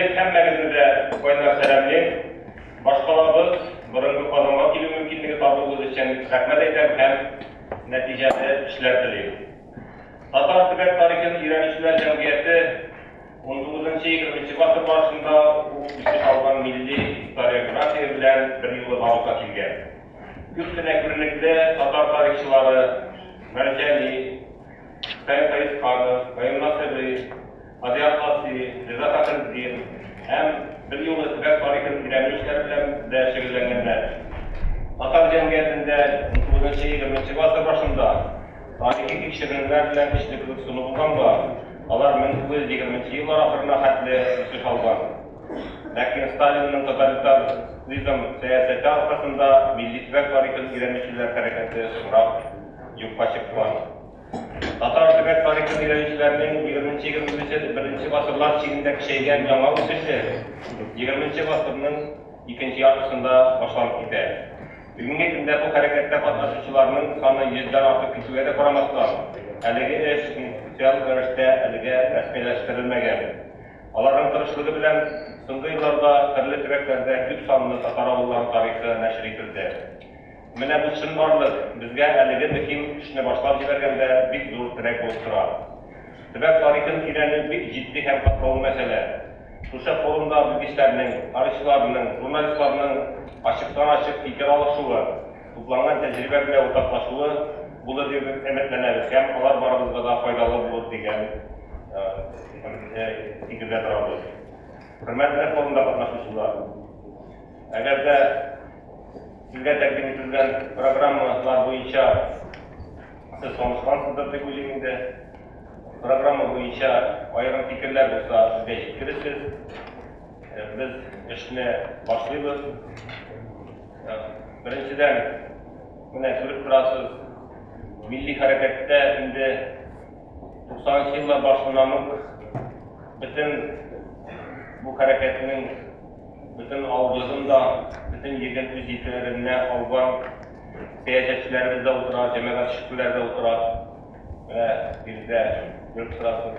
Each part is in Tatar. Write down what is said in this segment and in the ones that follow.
элек һәммәгезне дә кайнар сәламлим. Башкалабыз борынгы Казанга килү мөмкинлеге табуыгыз өчен рәхмәт әйтәм һәм нәтиҗәле эшләр телим. Татар төбәк тарихын өйрәнүчеләр җәмгыяте 19-20 гасыр башында ук үсеш алган милли историография белән берьюлы барлыкка килгән. Күп кенә күренекле татар тарихчылары Мәрҗани, Хөсәен Фәезханов, Каюм Насыйри, Һади Атласи, Риза Фәхретдин һәм берьюлы төбәк тарихын өйрәнү эшләре белән дә шөгыльләнгәннәр. Татар җәмгыятендә 19-20 гасыр башында тарихи тикшеренүләр белән көчле кызыксыну булганга, алар 1920 еллар ахырына хәтле үсеш алган. Ләкин Сталинның тоталитаризм сәясәте аркасында милли төбәк тарихын өйрәнүчеләр хәрәкәте соңрак юкка чыккан. Татар төбәк тарихын өйрәнүчеләрнең 20-21 гасырлар чигендә көчәйгән яңа үсеше 20 гасырның икенче яртысында башланып китә. Бүгенге көндә бу хәрәкәттә катнашучыларның саны йөздән артып китүгә дә карамастан, әлеге эш институциаль рәвештә әлегә рәсмиләштерелмәгән. Аларның тырышлыгы белән соңгы елларда төрле төбәкләрдә күп санлы татар авыллары тарихы нәшер ителде. Менә бу чынбарлык безгә әлеге мөһим эшне башлап җибәргәндә бик зур терәк булып тора. Төбәк тарихын өйрәнү бик җитди һәм катлаулы мәсьәлә. Шушы форумда белгечләрнең, тарихчыларның, журналистларның ачыктан-ачык фикер алышуы, тупланган тәҗрибә белән уртаклашуы булыр дип өметләнәбез һәм алар барыбызга да файдалы булыр дигән фикердә торабыз. Хөрмәтле форумда катнашучылар, әгәр дә сезгә тәкъдим ителгән программалар буенча сез танышкансыздыр дип уйлыйм инде. Программа буенча аерым фикерләр булса, безгә җиткерерсез. Без эшне башлыйбыз. Беренчедән, менә күреп торасыз, милли хәрәкәттә инде 90 нчы еллар башыннан ук бөтен бу хәрәкәтнең бөтен авырлыгын да, бөтен йөген үз җилкәләренә алган сәясәтчеләребез дә утыра, җәмәгать эшлеклеләре дә утыра. Менә биредә күреп торасыз.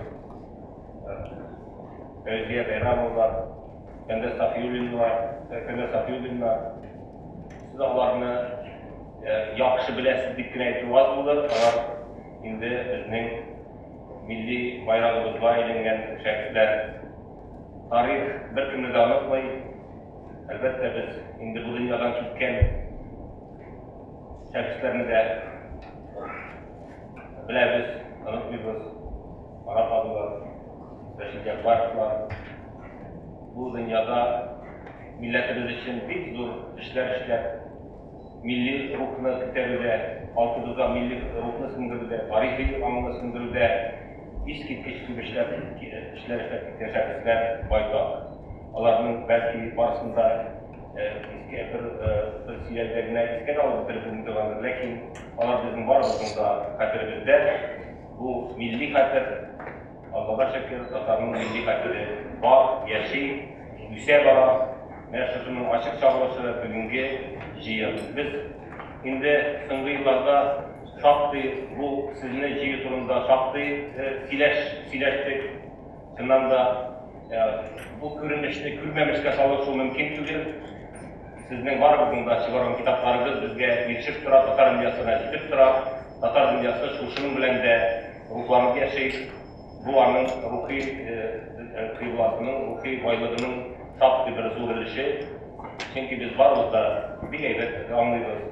Фәүзия Бәйрамовалар, Фәндә Сафиуллиннар, Фәндә Сафиуллиннар. Сез аларны яхшы беләсез дип кенә әйтү аз булыр. Алар инде безнең милли байрагыбызга әйләнгән шәхесләр. Тарих беркемне дә онытмый. Әлбәттә, без инде бу дөньядан киткән шәхесләрне дә беләбез, онытмыйбыз. Марат абыйлар, Рәшит Яббаровлар бу дөньяда милләтебез өчен бик зур эшләр эшләп, милли рухны күтәрүдә, халкыбызга милли рухны сеңдерүдә, тарихи аңны сеңдерүдә искиткеч күп эшләр, эшләр эшләп киткән шәхесләр байтак. Аларның бәлки барысын да искә бер бер сөйләүдә генә искә дә алып бетереп булмый торгандыр, ләкин алар безнең барыбызның да хәтеребездә. Бу милли хәтер, Аллага шөкер, татарның милли хәтере бар, яши, үсә бара. Менә шушының ачык чагылышы бүгенге җыен. Без инде соңгы елларда шактый бу сезне җыю турында шактый сөйләш, сөйләштек. Чыннан да, бу күренешне күрмәмешкә салышу мөмкин түгел. Сезнең барыгызның да чыгарган китапларыгыз безгә ирешеп тора, татар дөньясына җитеп тора. Татар дөньясы шушының белән дә рухланып яши. Бу аның рухи кыйбласының, рухи байлыгының шактый бер зур өлеше. Чөнки без барыбыз да бик әйбәт аңлыйбыз.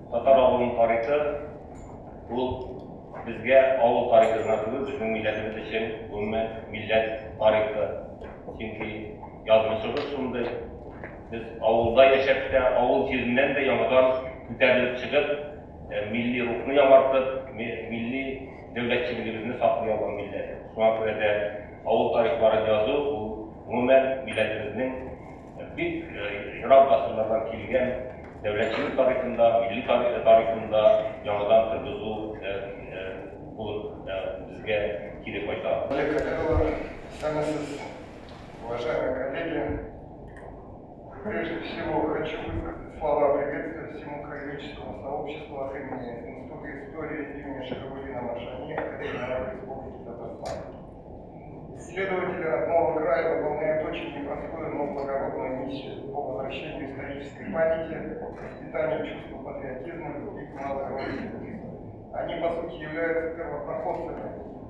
Татар авылының тарихы ул безгә авыл тарихы гына түгел, безнең милләтебез өчен гомумән милләт тарихы. Чөнки язмышыбыз шундый. Без авылда яшәп тә, авыл җиреннән дә яңадан күтәрелеп чыгып, милли рухны яңартып, милли дәүләтчелегебезне саклый алган милләт. Шуңа күрә дә авыл тарихларын язу ул гомумән милләтебезнең бик ерак гасырлардан килгән дәүләтчелек тарихында, милли тарихында яңадан торгызу булып безгә кире кайта. Олег Кадыровлар, исәнмесез, уважаемые коллеги. Прежде всего хочу высказать слова приветствия всему краеведческому сообществу от имени Института истории имени Шахабуддина Маршани Академии наук Республики Татарстан. Исследователи родного края выполняют очень непростую памяти, воспитанию чувства патриотизма, любви к малой родине. Они, по сути, являются первопроходцами,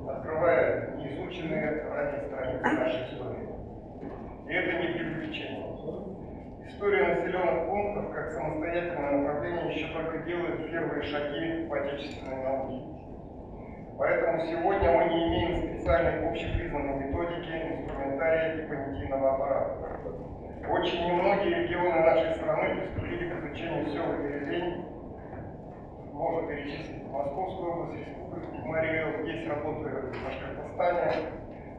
открывая неизученные ранее страницы нашей истории. И это не преувеличение. История населенных пунктов как самостоятельное направление еще только делает первые шаги в отечественной науке. Поэтому сегодня мы не имеем специальной общепризнанной методики, инструментария и понятийного аппарата. Очень немногие регионы нашей страны приступили к изучению сел и деревень. Можно перечислить Московскую область, Республику Марию, есть работы в Башкортостане.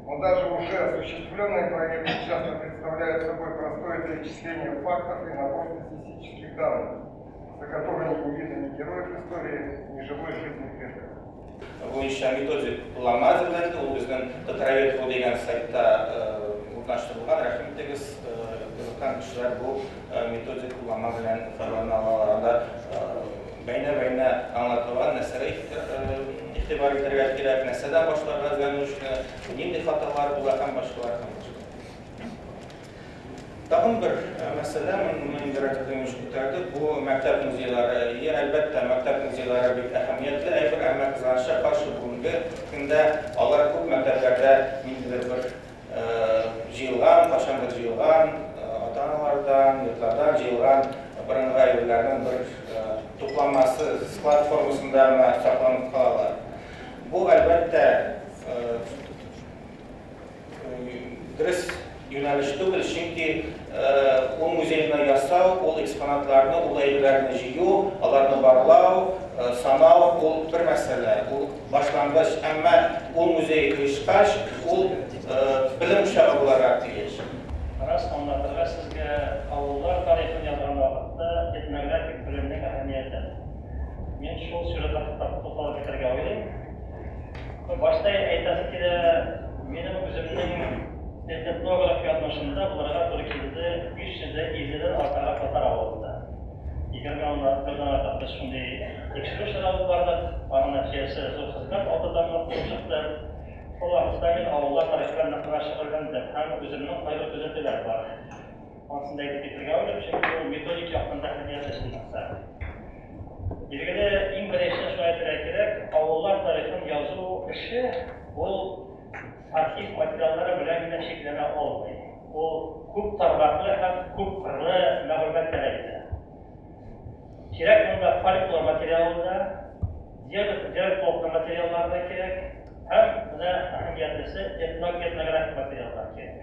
Но даже уже осуществленные проекты часто представляют собой простое перечисление фактов и набор статистических данных, за которыми не видно ни героев истории, ни живой жизни предков. Буенча методик кулланма әзерләнде. Ул безнең Татаровед дигән сайтта урнаштырылган. Рәхим итегез, кызыккан кешеләр бу методик кулланма белән файдалана алалар. Анда бәйнә-бәйнә аңлатылган, нәрсәгә игътибар итәргә кирәк, нәрсәдән башларга эзләнү эшне, нинди хаталар була һәм башкалар һәм башкалар. Тагын бер мәсьәлә, моны инде Радик Владимирович күтәрде, бу мәктәп музейлары. Ие, әлбәттә, мәктәп музейлары бик әһәмиятле әйбер, әмма кызганычка каршы бүгенге көндә алар күп мәктәпләрдә ниндидер бер җыелган, кайчандыр җыелган, ата-аналардан, йортлардан җыелган борынгы әйберләрнең бер тупланмасы, склад формасында гына сакланып калалар. Бу, әлбәттә, дөрес юнәлеш түгел, чөнки ул музейны ясау, ул экспонатларны, ул әйберләрне җыю, аларны барлау, санау ул бер мәсьәлә, ул башлангыч, әмма ул музей оешкач, ул белем учагы буларга тиеш. Бераз аңлатырга сезгә авыллар тарихын язган вакытта этнографик белемнең әһәмиятен. Мин шул сюжетка тукталып китәргә уйлыйм. Башта әйтәсе килә, минем үземнең этнограф язмышымда булырга туры килде 550 дән артыграк татар авылында. 21 дан артык без шундый тикшерү эшләре алып бардык. Аның нәтиҗәсе зур хезмәт алты томлык булып чыкты. Шул вакытта мин авыллар тарихы белән нык кына шөгыльләндем һәм үземнең кайбер күзәтүләр бар. Анысын да әйтеп китәргә уйлыйм, чөнки ул методик яктан да әһәмиятле чынлыкта. Билгеле, иң беренче шуны әйтергә кирәк, авыллар тарихын язу эше ул архив материаллары белән генә чикләнә алмый. Ул күп тармаклы һәм күп кырлы мәгълүмат таләп итә. Кирәк монда фольклор материалы да, диалектология материаллары да кирәк һәм менә әһәмиятлесе этнографик материаллар кирәк.